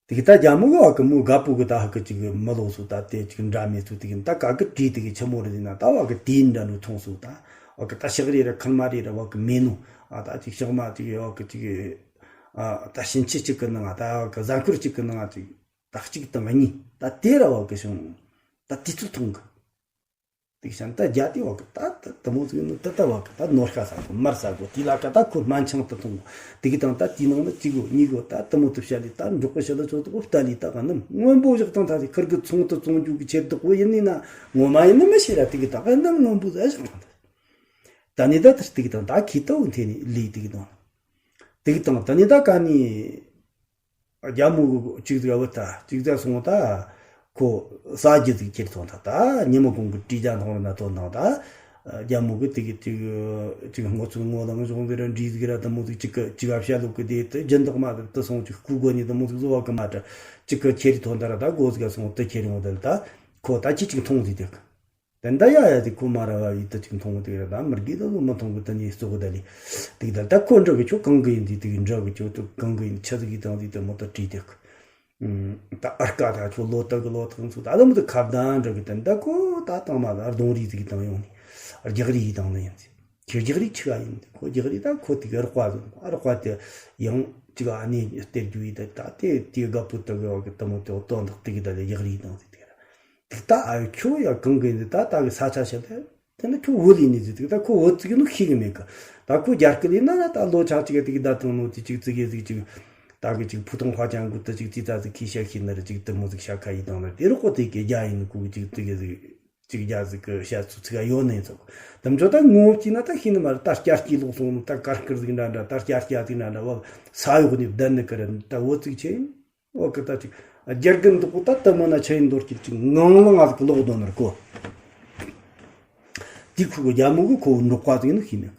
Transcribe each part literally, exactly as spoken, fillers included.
དེ་གི་ད་རྒྱ་མོ་གི་བ་གི་མོ་དགའ་པོ་གི་ད་ཧ་གི་ཅིག་མི་ལོག་སུ་ད་དེ་ཅིག་འདྲ་མེད་སུ་དེ་གི་ད་ག་གི་བྲིས་དེ་གི་ཆི་མོ་རེད་ན་ད་བ་གི་དེའི་འདྲ་འདྲ་མཐོང་སུ་ད་བ་གི་ད་ཤག་རེ་ར་ཁར་མ་རེ་ར་བ་གི་མེད་ནོ། ཨ་ད་ཅིག་ཤག་མ་ཅིག་བ་གི་ཅིག་ཨ་ད་ཕྱིན་ཆད་ཅིག་གི་ནང་ད་བ་གི་གཟའ་འཁོར་ཅིག་གི་ནང་ཅིག་ད་གཅིག་དང་གཉིས་ད་དེ་ར་བ་གི་བྱུང་། ད་དུས་ཚོད་ཐུང་གི། དེ་བྱས་ད་རྒྱ་དེ་བ་གི་ད་ད་དུ་མོ་ཟིག་ནི་ད་ད་བ་གི་ད་ནོར་ཤ་ཟ་གོ་མར་ཟ་གོ་དེ་ལ་ཀ་ད་ཁོ་སྨན་ཆང་དུ་འཐུང་གོ། དེ་གི་དང་ད་དེའི་ནང་ནི་གཅིག་གོ་གཉིས་གོ་ད་དུ་མོ་དུ་བཤད་ལི་ད་འབྲོག་པའི་ཞི་ལི་ཚོ་དུ་ལྟ་ལི་ད་ག་ནམ་སྔོན་པོ་བཞག་དང་ད་དེ་ཁིར་གི་ཚོང་དུ་བཙོང་རྒྱུ་གི་ཆེད་དུ་གོ་ཡིན་ནི་ན་ངོ་མ་ཡིན་ནི་མི་ཤེས་ར། དེ་གི་ད་ག་ནམ་སྔོན་པོ་ཟ་བཞག་དང་ད་ད་ནི་ད་དེར་དེ་གི་དང་ད་ཁི་ཏོ་འཐེན་ནི་ལི་དེ་གི་དང་དེ་གི་དང་ད་ནི་ད་ག་ནི། རྒྱ་མོ་གི་ཅིག་ཟིག་བུད་ད་ཅིག་ཟིག་སོང་ད། ཁོ་ཟ་རྒྱུ་ཟིག་ཁྱེར་ཐོན་ད་ད་ཉི་མ་གུང་གི་བྲིས་རྒྱ་མཐོང་རུ་ན་ཐོན་དང་ད། རྒྱ་མོ་གི་དེ་གི་ཅིག་ཅིག་སྔོ་ཚོད་སྔོ་དང་གཞུང་ཟིག་ར་འབྲས་ཟིག་ར་དུ་མོ་ཟིག་ཅིག་གི་ཅིག་ཨ་བཤད་ལུག་གི་དེ་དུ་སྦྱིན་བདག་མ་དུ་དུ་སོང་ཅིག་སྐུ་གོ་ནི་དུ་མོ་ཟིག་བཟོ་བ་གི་མ་དྲ་ཅིག་གི་ཁྱེར་ཐོན་ད་ར་ད་སྒོ་ཟིག་སོང་དུ་ཁྱེར་ཡོང་ད་ལ་ད་ཁོ་ད་ཅི་ཅིག་མཐོང་ཟིག་དེ། དེ་འདྲ་ཡ་ཡ་དེ་ཁོ་མ་ར་བ་ཡི་ད་ཅིག་མཐོང་གི་དེ་ར་ད་མི་དགེ་ད་ལོ་མི་མཐོང་གི་ད་ནི་སོ་གི་ད་ལི། དེ་གི་ད་ད་ཁོ་འདྲ་གི་ཁྱོད་གང་གི་ཡིན་དེ་དེ་གི་འདྲ་གི་ཁྱོད་དུ་གང་གི་ཡིན་ཆ་ཟིག་གི་དང་དེ་ད་མོ་ད་བྲིས་དེ། ད་ཨར་ཀ་ད་ཁྱོད་ལོ་ད་གི་ལོ་ཐང་ཚོ་ད་ལམ་དུ་ཁ་བརྡ་འདྲ་གི་ད་ད་ཁོ་ད་དང་མ་ད་རྡུང་རིས་ཟིག་གི་དང་ཡོང་ནི་རྒྱག་རིས་གི་དང་ནི་ཡིན་ཟིག་ཁྱོད་རྒྱག་རིས་ཆི་ག་ཡིན་ཁོ་རྒྱག་རིས་ད་ཁོ་དེ་གི་རོགས་པ་ཟིག་རོགས་པ་དེ་ཡང་ཅི་ག་ཨ་ནི་སྟེར་རྒྱུ་ཡིན་ད་ད་དེ་དེ་དགའ་པོ་ད་གི་བ་གི་ད་མོ་དེ་དོན་དག་དེ་གི་ད་ལི་རྒྱག་རིས་དང་ཟིག་དེ་གི་ད། དེ་ད་ཨ་ཁྱོད་ཡ་གང་གི་ཡིན་ད་ད་གི་ས་ཆ་ཞིག་ད་དེ་ནི་ཁྱོད་བོད་ལ་ཡིན་ནི་ཟིག་ད་ཁོ་བོད་ཅིག་ནི་ཤེས་གི་མེད་གི། ད་ཁོ་རྒྱ་སྐད་ལ་ཡིན་ན་ད་ལོ་ཆ་ཅིག་དེ་གི་ད་དང་ནོ་དེ་ཅིག་ཙི་གེ་ཟིག་ཅིག་ད་གི་ཅིག་ཕུ་ཐུང་ཧྭ་ཅང་གུ་ད་ཅིག་ཙི་ཙ་ཟིག་ཁི་ཤ་ཤི་ན་ར་ཅིག་དུ་མོ་ཟིག་ཤ་ཁ་ཡི་དང་ན་དེ་རུ་ཁོ་དེ་གི་རྒྱ་ཡིན་ནི་ཁོ་གི་ཅིག་ཙི་གེ་ཟིག་ཅིག་རྒྱ་ཟིག་གི་ཤ་ཚུ་ཚིག་ཡོད་ནི་ཚོ། དམ་ཆོ་ད་ངོ་ཅི་ན་ད་ཤི་ནི་མ་ར་ད་སྐྱ་སྐྱི་ལོག་སོང་ནི་ད་དཀར་དཀར་ཟིག་འདྲ་འདྲ་ད་སྐྱ་སྐྱ་ཟིག་འདྲ་འདྲ་བ་ས་ཡོག་ནི་བདན་ནི་ཀི་ར་ད་བོད་ཅིག་ཆེ་ཡིན། འོ་ཀི་ད་ཅིག་རྒྱ་རྒན་འདུག་གོ་ད་ལྟ་མོ་ན་ཆ་ཡིན་འདོར་གྱི་ཅིག་ངང་ལང་ང་ཟིག་ལོག་དོ་ནར་གོ། དེ་ཁུ་གོ་རྒྱ་མོ་གི་ཁོ་འབྲོག་པ་ཟིག་ནི་ཤི་མེད།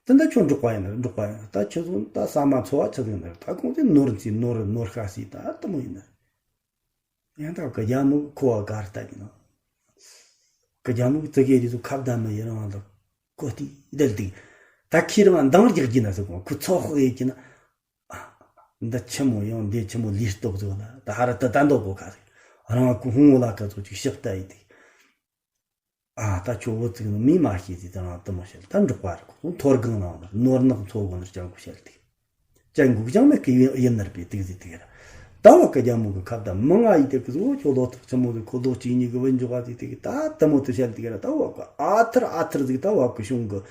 ད་ད་ཁྱོད་འབྲོག་པ་ཡིན་ན་འབྲོག་པ་ཡིན་ན་ད་ཁྱོད་ཚོ་ད་ས་མ་འཚོ་བ་ཆི་ཟིག་ནར་ད་ཁོང་ཚོས་ནོར་ཚི་ནོར་ནོར་ཤ་སི་ད་ལྟ་མོ་ཡིན་ན། ཡང་ད་གི་རྒྱ་མོ་གི་ཁོ་བ་གར་ལྟ་ཡིན་ནོ། གི་རྒྱ་མོ་གི་ཙི་གེ་རི་ཚོ་ཁ་བརྡ་མི་ཡིན་རང་ལ་གོ་ཏི་བསྡད་དེ། ད་ཁྱེད་རང་འདང་རྒྱག་གྱིན་ན་ཟེར་གོ་ཁུ་ཚོགས་ཡེ་གྱིན་ན། འདི་ཆི་མོ་ཡང་འདི་ཆི་མོ་ལུས་སྟོབས་ཟིག་ལ་ད་ཧ་ར་ད་ད་འདོག་གོ་ཁ་ཟིག་རང་ཁུ་ཧུང་བོ་ལ་ཁ་ཚོ་ཅིག་ཞིབ་ལྟ་ཡི་དེ། ཨ་ད་ཁྱོད་བོ་ཙིག་ནི་མི་མ་ཤེས་ཟིག་ད་རང་དུ་མོ་ཤེས་ད་འབྲོག་པ་རེད་ཁོ་ཚོ་མཐོ་སྒང་ནང་ལ་ནོར་ནག་མཚོ་སྒོ་ནར་ཅང་གོ་ཤེས་དེ། ཅང་གུག་ཅང་མེད་ཀི་ཡིན་ནར་པའི་དེ་གི་ཟིག་དེ་གི་ར། ད་བ་ཀ་རྒྱ་མོ་གི་ཁ་བརྡ་མི་ང་ཡི་དེ་གི་ཟིག་ཁྱོད་ལོ་ཐག་ཆི་མོ་ཟིག་ཁོ་ལོ་གཅིག་གཉིས་གི་བུ་འཇོག་ག་ཟིག་དེ་གི་ད་དུ་མོ་དུ་ཤེས་དེ་གི་ར་ད་བ་ཀ་ཨ་ཐར་ཨ་ཐར་ཟིག་ད་བ་ཀ་གཞུང་གི།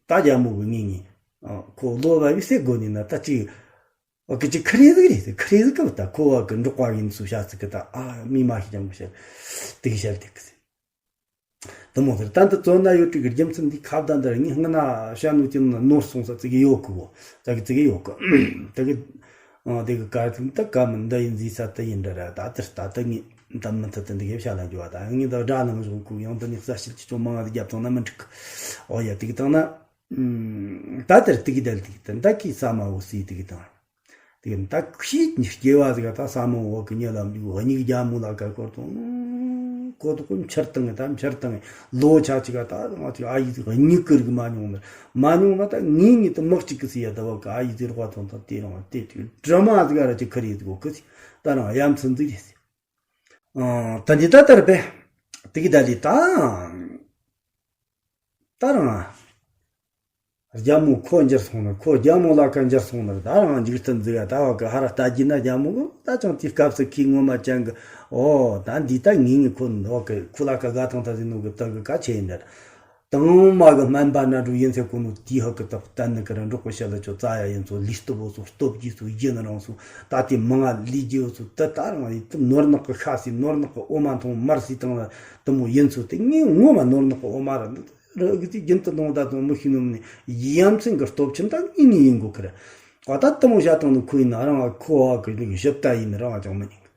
ད་རྒྱ་མོ་གི་ངེས་ངེས། ཨ། ཁོ་ལོ་བ་བའི་སེ་དགོ་ནི་ན་ད་ཅིག་ཨོ་ཀི་ཅིག་ཁི་རེ་ཟིག་རེད་ཟེར་ཁི་རེ་ཟིག་གི་ད་ཁོ་བ་གི་འབྲོག་པ་ཡིན་སུ་བྱ་ཚིག་གི་ད་ཨ་མི་མ་ཤི་ཅང་གི་བཤད་དེ་གི་བཤད་དེ་གི་ཟེར། དུ་མོ་ཟེར་ད་འདི་བཙོན་ན་ཡོད་དུས་ཀྱི་རྒྱུ་མཚན་འདི་ཁ་བརྡ་འདིར་ངས་སྔ་ན་བཤད་ནོ་ཅི་ན་ནོར་སོང་ས་ཚིག་གི་ཡོད་གི་གོ་ད་གི་ཚིག་གི་ཡོད་གི་ད་གི་ཨ་དེ་གི་ག་ཚིག་ད་ག་མི་འདི་ཡིན་ཟིག་ས་ད་ཡིན་འདྲ་ར་ད་དེར་ད་ད་ངས་ད་མི་ཐུབ་ད་འདི་གི་བཤད་ལ་འགྱོ་བ་ད་ངས་ད་དགྲ་ནང་བཞག་གོ་ཡང་ད་ནི་ས་ཤིལ་གྱི་ཅུང་མང་ང་ཟིག་རྒྱབ་བཏང་ན་མི་འགྲིག་གི་ཨོ་ཡ་དེ་གི་བཏང་ན། ད་དེར་དེ་གི་དལ་དེ་གི་ད་ད་ཁྱི་ས་མ་བོ་སི་དེ་གི་དང་། དེ་གི་ད་ཁྱི་སྐྱེ་བ་ཟིག་ད་ས་མ་བོ་གི་ཉེ་ལམ་འདུག་གཉིས་ཀྱི་རྒྱ་མོ་ལ་ཀ་སྐོར་དང་། ཀོ་ཏོ་ཀོ་མཆར་བཏང་ད་མཆར་བཏང་ལོ་ཆ་ཅིག་ག་ད་ང་ཅིག་ཨ་ཡི་ཟིག་གཉིས་ཀིར་གི་མ་མྱོང་ནར་མ་མྱོང་ན་ད་ངེས་ངེས་དུ་མག་ཅིག་གི་སི་ཡ་ད་བ་གི་ཨ་ཡི་ཟིག་རོགས་དང་ད་དེ་རང་དེ་དུས་དྲི་མ་ཟིག་ར་ཅིག་ཁ་རེ་ཟིག་གོ་ཁི་སི་ད་རང་ཡ་མཚན་ཟིག་རེད་སི། ད་འདི་ད་དར་པས་དེ་གི་ད་ལི་ད། ད་རང་། རྒྱ་མོ་ཁོ་འགྱུར་སོང་ནི་ཁོ་རྒྱ་མོ་ལ་ཁ་འགྱུར་སོང་ནི་ད་རང་འཇིག་རྟེན་ཟིག་ད་བ་གི་ཧ་ར་ལྟ་རྒྱུ་ན་རྒྱ་མོ་གི་ད་ཅང་དེའི་སྐབས་སུ་ཁོའི་ངོ་མ་ཅན་གི་ཨོ་ད་འདི་ད་ངེས་ངེས་ཁོ་འདི་བ་གི་ཁོ་ལ་ཁ་དགའ་ཐང་ད་ཟིན་ནོ་གི་ད་གི་ག་ཆེ་ཡིན་འདྲ། དང་མ་གི་སྨན་པ་ན་འགྲོ་ཡིན་ཚེ་ཁོ་ནོ་དེའི་ཧ་གི་ད་བསྟན་ནི་གི་ར་འབྲོག་གི་ཞལ་ལ་ཆོ་ཙ་ཡ་ཡིན་ཚོ་ལུས་སྟོབས་བོ་ཚོ་སྟོབས་རྒྱས་ཚོ་ཡིན་རང་ཚོ་ད་དེ་མང་ང་ལུས་རྒྱས་བོ་ཚོ་ད་ད་རང་ཡིན་ད་ནོར་ནག་གི་ཤ་སི་ནོར་ནག་གི་འོ་མ་འཐུང་མར་སི་དང་ལ་དུ་མོ་ཡིན་ཚོ་དེ་ངའི་ངོ་མ་ནོར་ནག་གི་འོ་མ་ར་འདི། ར་གི་ཅིག་རྒྱུན་དུ་ནོང་ད་དང་མི་ཤེས་ནོ་མིན་ཡ་མཚན་གི་སྟོབས་ཆེན་ད་ངེས་ངེས་ཡིན་དགོས་ཁི་ར། ཨ་ད་དུ་མོ་བྱ་དང་ནི་ཁོ་ཡིན་ན་རང་ཁོ་བ་གི་ནི་ཞིབ་ལྟ་ཡིན་རང་ཅང་མི་ཉན་གི།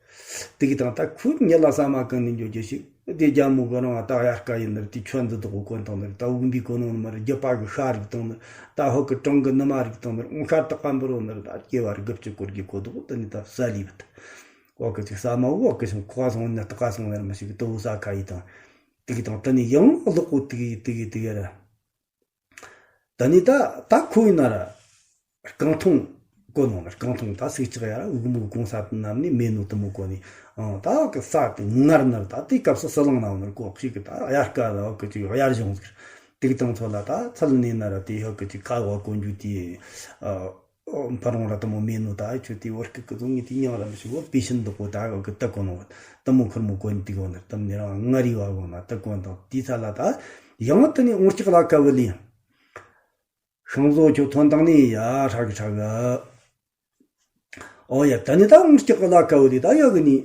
དེ་གི་དང་ད་ཁོ་ཉི་ལ་ས་མ་གང་ནས་འགྱོ་རྒྱུ་ཞིག་དེ་རྒྱ་མོ་གི་རང་ད་དབྱར་ཁ་ཡིན་ནར་དེ་ཆོས་འདི་དག་གོན་དང་ནར་ད་དབུགས་འབུས་གོ་ནོ་མར་རྒྱུ་པ་གི་ཤ་རིག་དང་ནར་ད་ཧོ་གི་གྲང་གི་ནུ་མ་རིག་དང་ནར་ཨོང་ཤར་དག་པ་འབུ་རོ་ནར་ད་སྐྱེ་བ་རིག་གི་བཅུ་སྐོར་གི་གོ་དོ་དེ་ནི་ད་ས་ལི་བུད། བ་གི་ཅིག་ས་མ་བོ་བ་གི་ཞིང་ཁོ་བ་སོང་ནི་ཏག་ག་སོང་ནར་མི་ཞིག་གི་དུ་བོ་ས་ཁ་ཡི་དང་། དེ་གི་དང་ད་ནི་ཡང་ལོག་གོ་དེ་གི་དེ་གི་དེ་གི་ར། ད་ནི་ད་ད་ཁོ་ཡིན་ན་ར། རྐང་འཐུང་ གོ་ནོ་ནི་རྐང་འཐུང་ད་སིག་ཅག་ཡ་ར་འུག་མུག་གུང་ས་ནམ་ནི་མེད་ནོ་དུ་མོ་གོ་ནི། ཨང་ད་གི་ས་དེ་ངར་ནར་ད་དེ་སྐབས་སུ་སི་ལང་ན་འོ་ནར་གོ་ཞིག་གི་ད་དབྱར་ཁ་ལ་གི་ཅིག་དབྱར་གཞུང་ཟིག་དེ་གི་དང་ཚོ་ལ་ད་ཚལ་ནས་ན་ར་དེ་ཧ་གི་ཅིག་ཁ་བ་གོ་འཇུ་དེ། ཨ་ཕ་རོང་ར་དུ་མོ་མེད་ནོ་ད་ཁྱོད་དེ་བར་སྐུ་གི་ཟུང་ངི་དེ་ཉང་ར་མི་ཞིག་བོ་པེ་ཤིན་འདུག་གོ་ད་གི་ད་གོ་ནོ་དུ་མོ་ཁུར་མོ་གོ་ནི་དེ་གོ་ནར་དུ་མོ་ནི་རང་ངར་རི་བ་གོ་ན་ད་གོ་དང་དེ་ཚ་ལ་ད་ཡང་དུ་ནི་འོང་སྐྱག་ལ་ཀ་བུ་ལི། ཤིང་བཟོ་ཁྱོད་ཐོན་དང་ནི་ཡ་ཧྲ་གི་ཧྲ་གི། ཨོ་ཡ་ད་ནི་ད་འོང་སྐྱག་གི་ལ་ཀ་བུ་ལི་ད་ཡ་གི་ནི་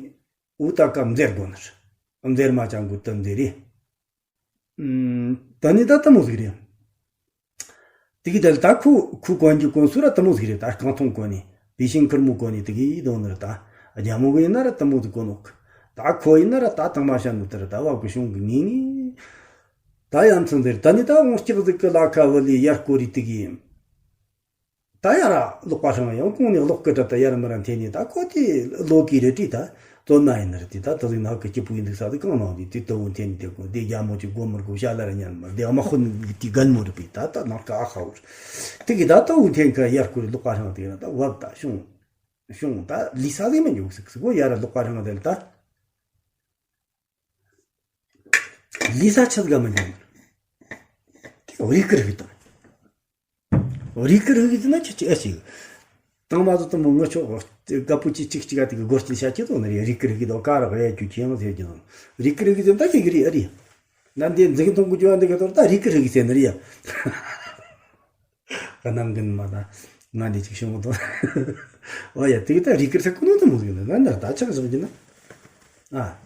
འུ་ད་ཀ་མཛེར་དགོ་ནི་རེད། མཛེར་མ་ཅང་གུ་ཏི་མཛེར་རེད། ཨུམ། ད་ནི་ད་ཏི་མོ་ཟིག་རེད། དེ་གི་ད་ད་ཁུ་ཁུ་གོན་གྱི་གོན་སུ་ར་ཏི་མོ་ཟིག་རེད། ད་རྐང་འཐུང་གོན་ནི་བི་ཤིང་ཁུར་མོ་གོན་ནི་དེ་གི་དོ་ནི་རེད། ད་རྒྱ་མོ་གི་ཡིན་ན་ར་ཏི་མོ་ཟིག་གོན་ནོག་ད་ཁོ་ཡིན་ན་ར་ད་དང་མ་ཤ་ནུ་ཏི་ར་ད་བ་གི་ཤོང་གི་ངེས་ངེས། ད་ཡ་མཚན་ཟེར་ད་ནི་ད་འོང་སྐྱག་ཟིག་གི་ལ་ཁ་བུ་ལི་ཡར་སྐོར་རི་དེ་གི། ད་ཡ་ར་ལོག་པ་སྲང་ཡང་གོང་ནས་ལོག་གི་ད་ད་ཡར་མི་ར་འཐེན་ནས་ད་ཁོ་དེ་ལོ་གི་རེ་དྲི་ད་དོན་མ་ཡིན་ནི་རེད། དེ་ད་ད་ཟིག་ན་གི་སྐྱིད་པོ་ཡིན་འདུག་ས་དེ་གང་ནང་དེ་དེ་ལྟ་བུ་འཐེན་ནས་དེ་གོ་དེ་རྒྱ་མོ་ཅིག་སྒོ་མི་དགོ་ཤ་ལ་ར་ཉན་མ་དེ་དམག་དཔོན་གི་དེ་རྒན་མོ་རེད་པས། ད་ད་ནང་ཀ་ཨ་ཁ་བོར་དེ་གི་ད་ལྟ་བུ་འཐེན་ཁ་ཡར་སྐོར་ལོག་པ་སྲང་དེ་ན་ད་བབ་ད་ཤོང་ཤོང་ད་ལི་ས་ལི་མི་འཇུག་སི་སི་གོ་ཡ་ར་ལོག་པ་སྲང་དེ་ལ་ད་ལི་ས་ཆི་ཟིག་མི་འཇུག་དེ་རི་ཀི་རི་ཀི་དང་། རི་ཀི་རི་ཀི་ཟེར་ན་ཁྱི་ཁྱི་ཨེ་ཞིག་དང་མ་ཟོ་དུ་མོ་ངུ་ཆོག་དགའ་པོ་ཅི་ཅིག་ཅིག་ཨ་དེ་གི་སྒོ་སྐྱིད་ཤ་ཁྱི་ཚོ་ནི་རེད། རི་ཀི་རི་ཀི་དོ་ཀ་ར་གཡས་ཀྱུ་ཁྱི་ཡང་ཟེར་གྱི་ཚོ་རི་ཀི་རི་ཀི་ཟེར་ད་ཁྱི་གི་རི་ཨ་རི། ན་འདི་འཛིན་གཏོང་གི་ཅོ་འདི་གི་དོར་ད་རི་ཀི་རི་ཀི་ཟེར་ནི་རེད་ཡ། གནམ་གི་མ་ད་ང་འདི་ཅིག་ཤོང་གི་དོ། ཨོ་ཡ་དེ་གི་ད་རི་ཀི་རི་ས་ཀུ་ནོ་དུ་མོ་ཟིག་ན་ན་ད་ཆག་བཞག་གི་ན། ཨ་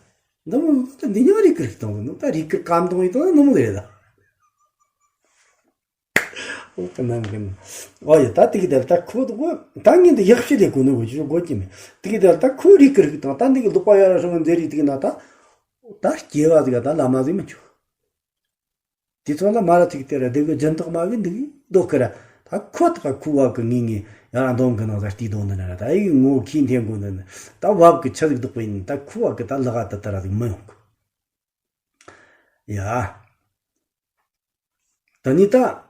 འདི་མོ་ད་འདི་ཉོ་རི་ཀི་རི་ཀི་དང་ཟེར་ནོ་ད་རི་ཀི་རི་ཀམ་དང་ཡི་དོ་ནི་མོ་རེད་ད། ཨོ་ཀ་ནང་གི་ཨོ་ཡ་ད་དེ་གི་དེར་ད་ཁོ་དོ་ད་ངས་འདི་ཡག་ཤོས་དེ་གོ་ནོ་གོ་ཅི་གོ་ཅི་མེད། དེ་གི་དེར་ད་ཁོ་རི་ཀི་རི་ཀི་དང་ད་འདི་གི་ལུག་པ་ཡ་ར་ཧྲང་མཛེ་རི་དེ་གི་ན་ད་ད་སྐྱེ་བ་ཟིག་ད་ལ་མ་ཟིག་མི་ཆུ། དེ་ཚོ་ལ་མ་ར་ཐིག་དེ་ར་དེ་གི་སྦྱིན་བདག་མ་གི་འདི་གི་དོ་ཀི་ར་ད་ཁོ་ད་ཁོ་བ་གི་ངེས་ངེས་ཡ་ར་འདོམ་གི་ནང་ད་སྟི་དོ་འདི་ན་ར་ད་ཡི་ངོ་ཁྱི་འཐེན་གོ་འདི་ནི་ད་བབ་གི་ཆ་ཟིག་དོག་པ་ཡིན་ད་ཁོ་བ་གི་ད་ལ་ག་ད་ད་ར་ཟིག་མི་ཡོང་གི། ཡ། ད་ནི་ད།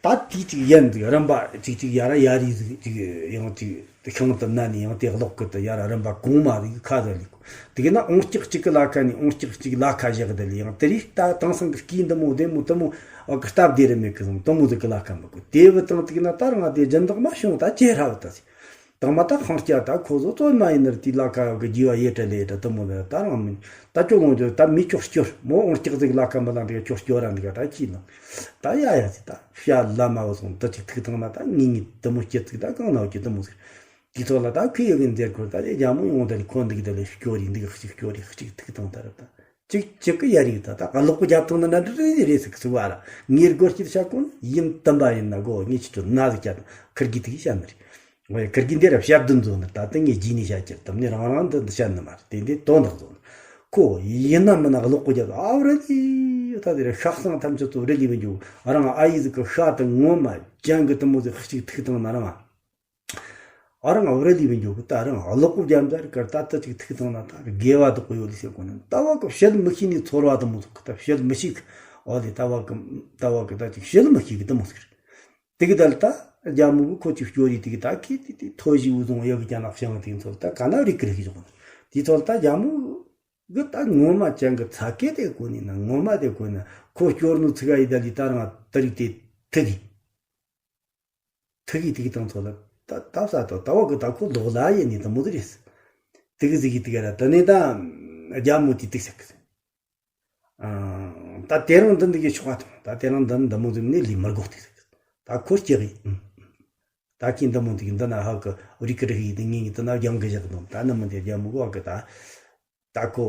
ད་དེ་གཅིག་ཡན་ཟིག་རིམ་པ་གཅིག་གཅིག་ཡ་ར་ཡ་རི་ཟིག་གཅིག་ཡང་གཅིག་ཤིང་དུ་ན་ནི་ཡང་དེ་གློག་གི་དུ་ཡ་ར་རིམ་པ་གོང་མ་ཟིག་ཁ་ཟིག་ལི་གོ། དེ་གི་ན་འོང་སྐྱག་གཅིག་གི་ལ་ཁ་ནི་འོང་སྐྱག་གཅིག་ལ་ཁ་བཞག་དུ་ལི་ཡང་དེ་རིགས་ད་དེང་སང་གི་སྐྱིད་འདི་མོ་བདེ་མོ་དུ་མོ་ཨ་གི་སྟབས་བདེ་རི་མེད་གི་ཟིག་དུ་མོ་ཟིག་གི་ལ་ཁ་མི་གོ། དེ་བུ་དང་དེ་གི་ན་ད་རང་དེ་སྦྱིན་བདག་མ་བྱུང་ད་ཇེ་ཧྲ་བུ་ད་ཟིག་དང་མ་ད་ཁང་སྐྱ་ད་ཁོ་ཚོ་ཚོད་མ་ཡིན་ནར་དེ་ལ་ཁ་ཡོད་གི་རྒྱུ་བ་ཡེ་བྲལ་ལེ་བྲལ་དུ་མོ་ལ་ད་རང་མིན་ད་ཅོ་ལོང་ཅོ་ད་མི་ཁྱོད་སྐྱོར་མོ་འོང་སྐྱག་ཟིག་ལ་ཁ་མི་ལ་འདི་ཁྱོད་སྐྱོར་ར་འདི་ག་ད་ཁྱི་ལ་ད་ཡ་ཡ་ཟིག་ད་ཤ་ལ་མ་བུ་སོང་ད་ཅིག་ཐུག་ཐང་ན་ད་ངེས་ངེས་དུ་མོ་སྐྱེ་ཚིག་ད་གང་ན་སྐྱེ་དུ་མོ་ཟིག་དེ་ཚོ་ལ་ད་ཁུ་ཡོད་གི་འཛེར་ཁོ་ད་རེ་རྒྱ་མོ་ཡོང་ད་རེ་ཁོ་འདི་གི་ད་ལེ་སྐྱོར་རེ་འདི་གི་གཅིག་སྐྱོར་རེ་གཅིག་ཐུག་ཐང་ད་ར་ད། གཅིག་གཅིག་གི་ཡ་རིགས་ད་ད་གློག་པོ་རྒྱབ་ཐང་ན་འདྲ་འདྲ་རེ་རེ་ཟིག་ཟིག་བ་ར་ངའི་སྒོ་སྐྱིད་ཤ་ཀུན་ཡིན་དམ་པ་ཡིན་ན་གོ་ངས་ཁྱི་ཚོ་ན་ཟིག་བྱ་དང་ཁིར་གི་ཐིག་བཤད་ནི་རེད། ངས་ཁིར་གི་འདི་ར་བཤད་དུ་འཛོ་ནི་ད་ད་ངས་རྗེས་ནས་བཤད་ཀྱི་དམ་ནི་རང་རང་འདི་འདི་བཤད་ནི་མ་རེད། དེ་འདི་དོན་དག་བཟོ་ནི་ཁོ་ཡིན་ན་མིན་ན་གློག་པོ་རྒྱབ་ཨ་བ་ར་ལི་ད་དེ་ར་ཤག་སང་ཐམས་ཅད་ཚོ་རི་ལི་བི་འཇུག་རང་ཨ་ཡི་ཟིག་གི་ཤ་དང་ངོ་མ་ཅན་གི་དུ་མོ་ཟིག་གཅིག་ཐིག་དང་ན་རང་ཨ། ཨ་རང་ཨ་བ་ར་ལི་བི་འཇོག་གི་ད་རང་ཨ་ལོག་གོ་རྒྱ་མཛའ་རི་ཀར་ད་ལྟ་ཅིག་ཐུག་བཏང་ན་ད་དགེ་བ་དག་གོ་ཡོད་ལི་ཟེར་གོ་ནི་ད་བ་གི་བཤད་མི་ཤེས་ནི་ཚོར་བ་དུ་མོ་ཐུག་གི་ད་བཤད་མི་ཤེས་གི་ཨོ་ལི་ད་བ་གི་ད་བ་གི་ད་ཅིག་བཤད་མི་ཤེས་གི་དུ་མོ་ཟེར། དེ་གི་ད་ལ་ད་རྒྱ་མོ་གི་ཁོ་ཅིག་སྐྱོ་རི་དེ་གི་ད་ཁི་དེ་དེ་ཐོ་ཞི་བུ་ཟོང་ཡོད་གི་ཀྱང་ནག་ཤང་དེ་ཚོ་ད་ག་ན་རི་ཀི་རི་གི་ཞོག་ནི་དེ་ཚོ་ད་རྒྱ་མོ་གི་ད་ངོ་མ་ཅན་གི་ཚ་ཀེ་དེ་གོ་ནི་ན་ངོ་མ་དེ་གོ་ནི་ཁོ་སྐྱོར་ནུ་ཚིག་ག་ཡི་ད་ལི་ད་རང་ད་རིག་དེ་ཐུག་གི་ཐུག་གི་ཐུག་གི་དང་ཚོ་ལ་ད་ད་ས་ད་ད་བ་གི་ད་ཁོ་ལོག་ལ་ཡེ་ནི་ད་མོ་དེ་རེད། ཐུག་གི་ཟིག་གི་ཐུག་གི་ར་ད་ནི་ད་རྒྱ་མོ་དེ་ཐུག་ཟེར་གི་ད་དེ་རང་འདི་འདི་གི་ཆོག་པ་དང་ད་དེ་རང་འདི་འདི་མོ་ཟིག་ནི་ལི་མར་གོ་ཐུག་ཟེར་གི་ད་ཁོ་སྐྱེ་གི་ད་ཁྱི་འདི་མོ་འདི་གི་འདི་ན་ཧ་གི་རི་ཀི་རི་ཧི་འདི་ངེ་གི་ད་ན་རྒྱང་གི་བཞག་དང་ད་ནི་མི་འདི་རྒྱ་མོ་གོ་གི་ད། ད་ཁོ་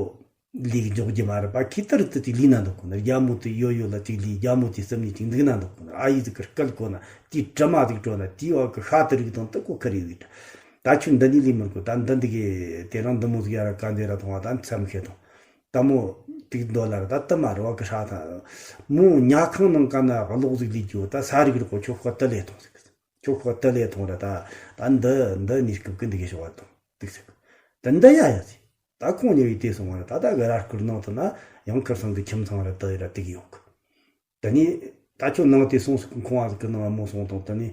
ལས་འཇོག་རྒྱུ་མ་རེད་པ། ཁྱི་ལྟར་དུ་དེ་ལས་ན་འདུག་གོ་ན་རྒྱ་མོ་དེ་ཡོ་ཡོ་ལ་ཅིག་ལས་རྒྱ་མོ་དེ་སེམས་ནས་ཅིག་འདུག་ན་འདུག་གོ་ན་ཨ་ཡི་ཟིག་གི་སྐད་གོ་ན་དེའི་དྲི་མ་ཟིག་བྲོ་ན་དེའི་བ་གི་ཧྲ་དུ་རིག་དང་དུ་གོ་ཁ་རིག་ཟིག་ད་ཁྱོད་འདི་ནས་ལས་མི་དགོས། ད་འདི་འདི་གི་དེ་རང་འདི་མོ་ཟིག་ཡ་ར་ག་འདི་ར་ཐོང་བ་ད་མཚམས་ཁེ་ཐོང་ད་མོ་དེ་འདོ་ལ་ར་ད་དུ་མ་རེད་བ་གི་ཧྲ་ད་མོ་ཉལ་ཁང་ནང་ག་ན་གློག་ཟིག་ལས་རྒྱུ་ད་ས་རིག་རིག་གོ་ཁྱོད་ཁོ་དུ་ལས་ཐོང་ཟིག་ཁྱོད་ཁོ་དུ་ལས་ཐོང་ར་ད་ད་འདི་འདི་ནས་སྐབས་ཀྱི་འདི་གི་ཞོག་བ་ཐོང་འདུག་ཟེར། ད་འདི་ཡ་ཡ་ཟེར། ད་ཁོང་གཉིས་ཀྱིས་དེ་སོང་བ་ར་ད་ད་གི་ར་སྐུར་ནང་དུ་ན་ཡང་ཁར་སང་གི་ཁྱིམ་ཚང་ར་དུ་ཡི་ར་དེ་གི་ཡོང་གི་ད་ནི་ ད་ཁྱོད་ནང་དེ་སོང་ཟིག་ཁང་བ་ཟིག་གི་ནང་མོ་སོང་དང་། དེ་ནས་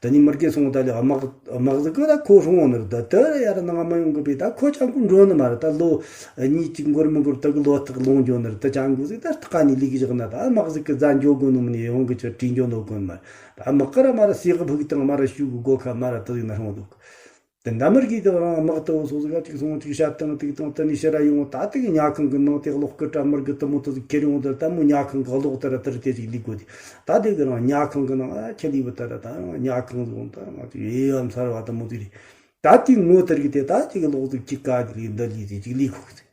དེ་ནས་མི་རྒན་སོང་། ད་ལས་དམག་དམག་ཟིག་གི་ད་ཁོ་སོང་ནི་རེད། ད་དེ་ཡར་ནང་མ་ཡོང་གི་པས། ད་ཁོ་ཅང་གི་འགྲོ་ནི་མ་རེད། ད་ལོ་གཉིས་གཅིག་འགོར་མི་འགོར་ད་གི་ལོ་ཐག་ལོང་འགྱོ་ནི་རེད། ད་ཅང་གི་ཟིག་ད་ཐག་ནས་ལུས་གི་བཞག་ན། ད་དམག་ཟིག་གི་རྫ་འགྱོ་དགོ་ནི་མིན་ནི་ཡོང་གི་ཆུ་བྲིས་འགྱོ་ནོ་དགོ་ནི་མ་རེད། ད་དམག་གི་ར་མ་ར་ཟས་གི་ཕུག་དང་མ་ར་ཤུ་གི་སྒོ་ཁ་མ་ར་དེ་ཟིག་ན་སོང་འདུག་དེ་འདྲ་མི་རྒས་དེ་རང་དམག་དུ་སོ་ཟིག་ག་ཅིག་སོང་ཅིག་བཤད་དང་། དེ་དང་དེ་ནས་ཕྱིར་ར་ཡོང་། ད་དེ་གི་ཉལ་ཁང་གི་ནང་དེ་གློག་སྐུད་དྲ་མི་རྒས་དེ་མོ་དེ་ཟིག་ཁྱེར་ཡོང་དེ། ད་མོ་ཉལ་ཁང་གི་གློག་དེ་ར་དེར་དེ་ཅིག་ལུས་དགོ་དེ། ད་དེ་གི་རང་ཉལ་ཁང་གི་ནང་ཨ་ཁྱེར་ལུས་པ་དེ་ར། ད་ཉལ་ཁང་ཟིག་ད་ང་ཅིག་ཡེ་ཡམ་སར་བ་དེ་མོ་དེ་རེད། ད་དེ་ངོ་དེར་གི་དེ་ད་ཅིག་གློག་ཟིག་ཅིག་ག་དེ་རེད། འདི་ལུས་དེ་ཅིག་ལུས་ཁུག་དེ།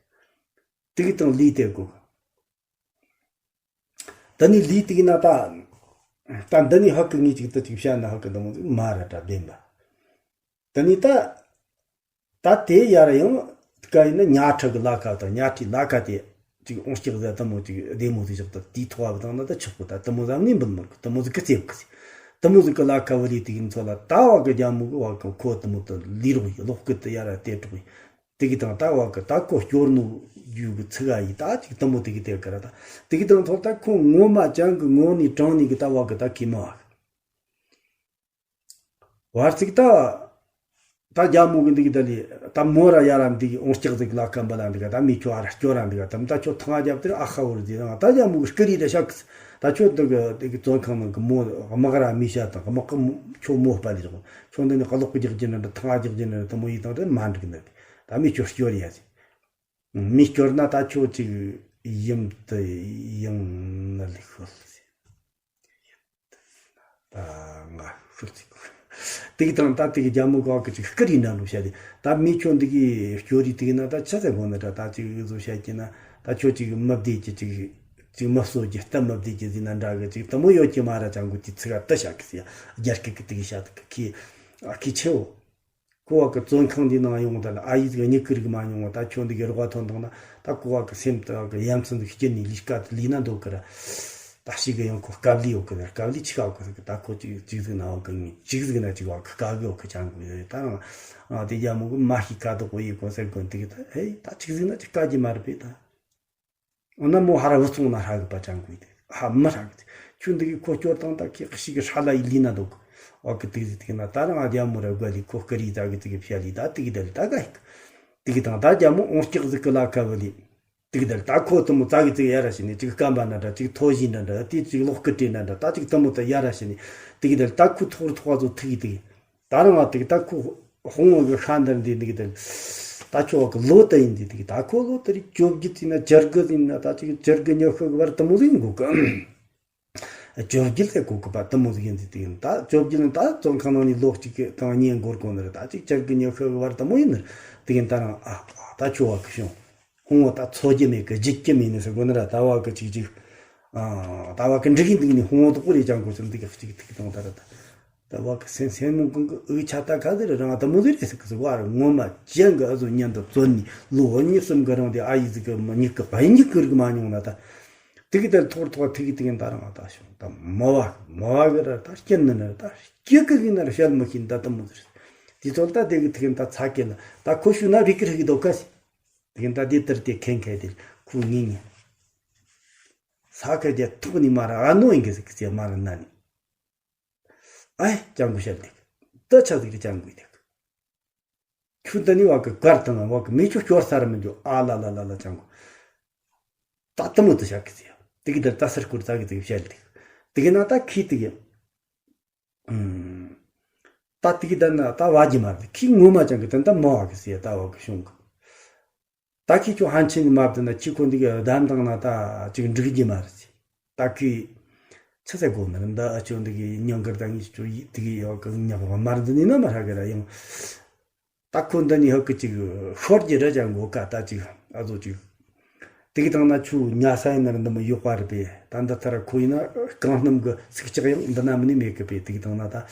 དེ་གི་དང་ལུས་དེ་གོ། ད་ནི་ལུས་དེ་གི་ན་ད། ད་འདི་ནི་ཧ་གི་ངས་ཅིག་ད་ཅིག་བཤད་ན་ཧ་གི་འདི་མོ་ཟིག་མ་ར་དྲ་བདེན་པ། ད་ནི་ད། ད་དེ་ཡར་ཡང་ག་ཡིན་ན་ཉལ་ཁྲི་གི་ལ་ཁ་དང་། ཉལ་ཁྲིའི་ལ་ཁ་དེ་ཅིག་འོང་སྐྱག་ཟ་དེ་མོ་ཅིག་བདེ་མོ་ཟིག་བཞག་ད་དེའི་ཐོག་བ་བཏང་ན་ད་ཆོག་གི། ད་དེ་མོ་ཟིག་ནི་འབུལ་མི་རུང་གི། དེ་མོ་ཟིག་གི་རྩེབ་གི་ཟིག་དེ་མོ་ཟིག་གི་ལ་ཁ་བ་ལི་དེ་གི་ཚོ་ལ་ད་བ་གི་རྒྱ་མོ་གི་བ་གི་ཁོ་དེ་མོ་ད་ལུས་རོགས་ཡི་གློག་སྐུད་དེ་ཡར་ར་དེ་གྲོགས་ཡི། དེ་གི་དང་ད་བ་གི་ད་ཁོ་སྐྱོར་ནོ་རྒྱུ་གི་ཚིག་ག་ཡི་ད་ཅིག་དེ་མོ་དེ་གི་དེ་ག་ར་ད། དེ་གི་དང་ཐོག་ད་ཁོ་ངོ་མ་ཅང་གི་ངོ་ནས་དྲང་ནས་གི་ད་བ་གི་ད་ཁི་མ་བ་གི་བར་ཚིག་ད། ད་རྒྱ་མོ་གི་འདི་གི་ད་ལི་ད་མོ་ར་ཡ་ར་འདི་གི་འོང་སྐྱག་ཟིག་ལ་ཁ་འབལ་ལ་འདི་ག་ད་མི་ཁྱོ་ཨ་ར་སྐྱོ་ར་འདི་ག་ད་མི་ད་ཁྱོ་ཐང་ཨ་རྒྱབ་དེར་ཨ་ཁ་བོར་ཟིག་ད་རྒྱ་མོ་གི་སྐུ་རི་ར་ཤག་ད་ཁྱོད་འདི་གི་འདི་གི་བཙོན་ཁང་ནང་གི་མོ་དམག་ར་མི་ཤ་དང་དམག་གི་ཁྱོ་མོ་སྤ་ལི་རོགས། ཁྱོད་འདི་ནི་གློག་གི་རྒྱག་རྒྱུ་ན་འདྲ། ཐང་ཨ་རྒྱག་རྒྱུ་ན་འདྲ། དེ་མོ་ཡི་དང་དེ་མ་འགྲིག་ནི་ད་མི་ཁྱོ་སྐྱོ་རི་ཡ་ཟིག་མི་སྐྱོར་ན་ད་ཁྱོད་ཅིག་ཡུམ་དུ་ཡང་ན་ལི་ཤོད་ཟེར། ད་ང་ཤོད་ཅིག་དེ་གི་དང་ད་དེ་གི་རྒྱ་མོ་ག་གི་ཅིག་སྐུ་རི་ན་ལུ་བཤད་དེ། ད་མི་ཁྱོད་འདི་གི་སྐྱོ་རི་དེ་གི་ན་ད་ཆ་ཚ་གོ་ན་ད་ད་ཅིག་བཟོ་བཤད་ཀྱི་ན་ད་ཁྱོད་ཅིག་མི་བདེ་ཀྱི་ཅིག་ཅིག་མི་གསོ་རྒྱུ་སྟབས་མི་བདེ་ཀྱི་ཟིན་ན་འདྲ་གི་ཅིག་དེ་མོ་ཡོད་ཀྱི་མ་ར། ཅང་གི་དེ་ཚིག་ག་ད་བཤད་གི་ཟེར་ཡ། རྒྱ་སྐད་གི་དེ་གི་བཤད་དེ་གི་ཁི་ཨ་ཁི་ཆེའོ། ཁོ་བ་གི་བཙོན་ཁང་འདི་ནང་ཡོང་ད་ལ་ཨ་ཡིས་གི་མྱིག་གི་རིག་མ་མྱོང་བ། ད་ཁྱོད་འདི་གི་རོགས་པ་ཐོན་དང་ན་ད་ཁོ་བ་གི་སེམས་དེ་གི་ཡ་མཚན་འདི་སྐྱིད་ནི་ལུས་ཀ་དེ་ལུས་ན་འདོད་གི་ར། ད་ཞིག་གི་ཡང་ཁོ་དཀའ་ལས་ཡོད་གི་ར། དཀའ་ལས་ཆི་ག་ཡོད་གི་ཟེར་གི། ད་ཁོ་ཅིག་ཅིག་ཟིག་ན་བ་གི་ངས་ཅིག་ཟིག་ན་ཅིག་བ་གི་དཀའ་གི་ཡོད་གི། ཅང་གི་ཡོད་ད་རང་ཨ་དེ་རྒྱ་མོ་གི་མ་ཤི་ཀ་དོག་གོ་ཡི་གོ་ཟེར་གོ་འདི་གི་ད་ཧེ་ད་ཅིག་ཟིག་ན་ཅིག་དཀའ་གི་མ་རེད་པས་ད། འོ་ན་མོ་ཧ་ར་བུ་ཚོང་ན་ཧྲ་གི་པ་ཅང་གུས་ཏེ་ཧ་མི་ཧྲ་གི་ཏེ། ཁྱོད་འདི་གི་ཁོ་སྐྱོར་དང་ད་ཁྱེད་ཤི་གི་ཧྲ་ལ་ཡི་ལི་ན་འདུག་འོ་གི་ཏིག་ཏིག་ན་ད་རང་ཨ་རྒྱ་མོ་ར་དགའ་ལི་ཁོ་སྐུ་རི་ད་གི་ཏིག་གི་ཕྱ་ལི་ད་ཏིག་གི་ད་ལི་ད་ག་ཧིག་ཏིག་གི་དང་ད་རྒྱ་མོ་འོང་སྐྱག་ཟིག་གི་ལ་ཁ་བུ་ལི། ཏིག་གི་ད་ལི་ད་ཁོ་དུ་མོ་ཙ་གི་ཙིག་ཡ་ར་ཤི་ནི་ཅིག་སྐམ་པ་ན་འདྲ། ཅིག་ཐོ་ཞི་ན་འདྲ། ཏི་ཅིག་ལོག་སྐུ་ཏྲི་ན་འདྲ། ད་ཅིག་དུ་མོ་ད་ཡ་ར་ཤི་ནི་ཏིག་གི་ད་ལི་ད་ཁོ་ཐོག་ཐོག་ཚོ་ཐིག་གི་ཏིག་ད་རང་ང་དེ་ད་ཁོ་ཧོང་བོ་གི་ཤ་འདར་འདི་འདི་གི་དེ་ད་ཁྱོ་གི་ལོ་དེ་ཡིན་འདི་དེ་གི་ད་ཁོ་ལོ་དེ་རིགས་བཅོ་བརྒྱད་ཡིན་ན་བཅུ་དགུ་ཡིན་ན་ད་ཅིག་བཅུ་དགུ་ཉི་ཤུ་གི་བར་དུ་མོ་ཟིག་འགོ་གི། བཅོ་བརྒྱད་ལས་གོ་གི་པ་དུ་མོ་ཟིག་ཡིན་འདི་དེ་ཡིན། ད་བཅོ་བརྒྱད་ནི་ད་བཙོན་ཁང་ནང་ནས་ལོ་གཅིག་གི་དང་གཉིས་འགོར་གོ་ནི་རེད། ད་ཅིག་བཅུ་དགུ་ཉི་ཤུ་གི་བར་དུ་མོ་ཡིན་ནི་རེད། དེ་གི་ད་རང་ཨ་ད་ཁྱོ་བ་གི་བྱུང་། ཧོང་བོ་ད་འཚོ་རྒྱུ་མེད་གི་བརྗིད་རྒྱུ་མེད་ནི་ཟེར་གོ་ནི་ར། ད་བ་གི་ཅིག་ཅིག་ཨ་ད་བ་གི་འགྲིག་གི་འདུག་ནི་ཧོང་བོ་དོག་པོ་རེ་ཅང་གོ་ཚུལ་འདི་གི་ཅིག་ཐིག་དང་ད་ར་ད། ད་བ་གི་སེམས་སེམས་མོ་གང་གི་འུ་ཆ་ད་ག་ཟེར་རང་ད་མོ་ཟེར་རེ་ཟེར་གི་ཟེར་བ་ར། ངོ་མ་ཅན་གི་ཨ་ཟོ་ཉན་དུ་བཙོན་ནི་ལོ་བ་གཉིས་གསུམ་གི་རིང་དེ་ཨ་ཡི་ཟིག་གི་མི་མྱིག་གི་བ་ཡི་མྱིག་གི་རིག་མ་མྱོང་ན་ད། དེ་གི་ད་ཐོག་ཐོག་ཐིག་གི་དེ་གི་ད་རང་ད་བྱུང་ད་མོ་བ་མོ་བ་གི་ར་ད་སྐྱིད་ནི་ན་ར་ད་སྐྱིད་གི་གི་ན་ར་བཤད་མི་ཤེས་ད་ད་མོ་ཟེར། དེ་ཚོ་ད་དེ་གི་ཐིག་གི་ད་ཚ་གི་ལ་ད་ཁོ་ཤུ་ན་རིག་གི་རིག་གི་དོ་ག་ཟེར། དེ་གི་ད་དེ་ལྟར་དེ་ཁེན་ཁེ་དེ་ཁུ་ངེ་ངེ། ས་ཁ་རྒྱ་ཐུག་ནི་མ་ར་ཨ་ནོ་ཡིན་གི་ཟིག་ཟེར་མ་ར་ན་ནི། ཨའི་ཅང་གུ་ཤར་འདུག་ད་ཆ་ཟིག་རེ་ཅང་གུ་འདུག་ཁྱོད་ད་ནི་བ་གི་གར་དང་བ་གི་མི་ཆོ་སྐྱོར་ས་ར་མི་འཇོག་ཨ་ལ་ལ་ལ་ལ་ཅང་གུ། ད་ཏི་མོ་ཏི་ཤག་གི་ཟེར། དེ་གི་ད་ད་སར་སྐུར་ཙ་གི་ཟིག་ཤར་འདུག་དེ་གི་ན་ད་ཁི་དེ་གི། ཨུམ། ད་དེ་གི་ད་ན་ད་བ་གི་མ་རེད། ཁི་ངོ་མ་ཅང་གི་ད་ད་མ་བ་གི་ཟེར་ད་བ་གི་བྱུང་གི། ད་ཁྱེད་ཁྱོད་ཧན་ཆེན་མ་བསྡད་ན་ཁྱེད་ཁོ་འདི་གི་གདམ་བཏང་ན་ད་ཅིག་འགྲིག་རྒྱུ་མ་རེད། ད་ཁྱེད་ཆི་ཟེར་དགོས་ནི་རེད། འདི་ཨ་ཅོ་འདི་གི་ཉང་གར་ད་ངས་ཅོ་ཡིད་དེ་གི་ཡོད་གི་ཉག་ག་མར་འདི་ནི་ན་མ་ཧྲ་གི་ར་ཡང་། ད་ཁོ་འདི་ནི་ཧ་གི་ཅིག་ཤོར་རྒྱུ་རེད་ཅང་གོ་ཀ་ད་ཅིག་ཨ་ཟོ་ཅིག་དེ་གི་དང་ན་ཆུ་ཉ་ས་ཡིན་ན་ར་འདི་མ་ཡོད་པ་རེད་པས། ད་འདི་ཐ་ར་ཁོ་ཡིན་ན་རྐང་སྣམ་གི་ཚིག་ལྕགས་ཡང་འདི་ན་མི་ནི་མེད་གི་པས། དེ་གི་དང་ན་ད་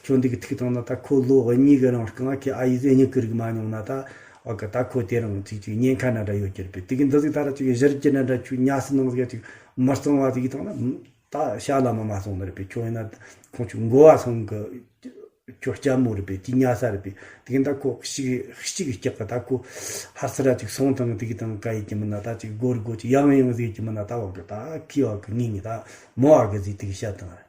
ཁྱོད་འདི་གི་ཐིག་དང་ན་ད་ཁོ་ལོ་གཉིས་གི་རིང་རྐང་ཁྱེད་ཨ་ཡི་ཟེ་གཉིས་གི་རིག་མ་མྱོང་ན་ད་ཨ་གི་ད་ཁོ་དེ་རིང་ཅིག་ཅིག་ཉེན་ཁ་ན་འདྲ་ཡོད་ཀྱི་རེད་པས། དེ་གི་འདི་ཟིག་ཐ་ར་ཅིག་གཞིར་གྱི་ན་འདྲ་ཆུ་ཉ་སི་ནང་ཟིག་ཅིག་མི་གཙང་བ་དེ་གི་དང་ན་ད་ཤ་ལ་མ་མ་སོང་ནི་རེད་པས། ཁྱོད་ཡིན་ན་ཁོང་ཆུ་མགོ་བ་སོང་གི། ཁྱོད་ལྕམ་མོ་རེད་པས། དེ་ཉལ་ས་རེད་པས། དེ་གི་ད་ཁོ་གཅིག་གཅིག་སྐྱག་གི་ད་ཁོ་ཧར་སི་ར་ཅིག་སོང་དང་དེ་གི་དང་ཀ་ཡི་གི་མི་ན་ད་ཅིག་སྒོར་སྒོར་ཅིག་ཡང་ཡང་ཟིག་གི་མི་ན་ད་བ་གི་ད་ཁི་བ་གི་ངེས་ངེས་ད་མོ་བ་གི་ཟིག་དེ་གི་བཤད་དང་རེད།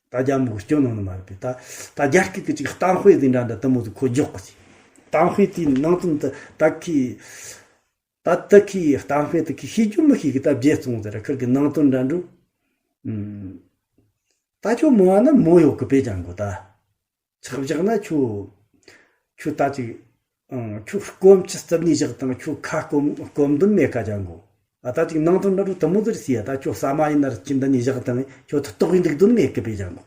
ད་རྒྱ་མོ་གི་སྐྱོན་ནང་ནི་མ་རེད་པས། ད་ད་རྒྱ་སྐད་གི་ཅིག་གཏམ་དཔེ་ཟིག་འདྲ་འདྲ་དུ་མོ་ཟིག་ཁོ་འཇོག་གི་ཟིག་གཏམ་དཔེ་དེའི་ནང་དོན་དུ་ད་ཁི་ད་ད་ཁི་གཏམ་དཔེ་དུ་ཁི་ཤེས་རྒྱུ་མི་ཤེས་གི་ད་བརྗེད་སོང་ཟེར་ཁིར་གི་ནང་དོན་འདྲ་འགྲོ། ཨུམ། ད་ཁྱོད་མོ་བ་ན་མོ་ཡོད་གི་པས་ཀྱང་གོ་ད། ཆག་བཞག་ན་ཁྱོད། ཁྱོད་ད་ཅིག་ཨང་། ཁྱོད་སྐོམ་ཆུ་རྩིབ་ནས་བཞག་དང་ཁྱོད་ཁ་སྐོམ་སྐོམ་འདུན་མེད་ཀ་ཅང་གོ་ཨ། ད་ཅིག་ནང་དོན་འདྲ་རུ་དུ་མོ་ཟེར་སི་ཡ། ད་ཁྱོད་ཟ་མ་ཡིན་ན་རུ་ཅི་འདི་ནས་བཞག་དང་ཁྱོད་ཐུ་ཏོག་ཡིན་འདུག་འདུན་མེད་ཀི་པས་ཅང་གོ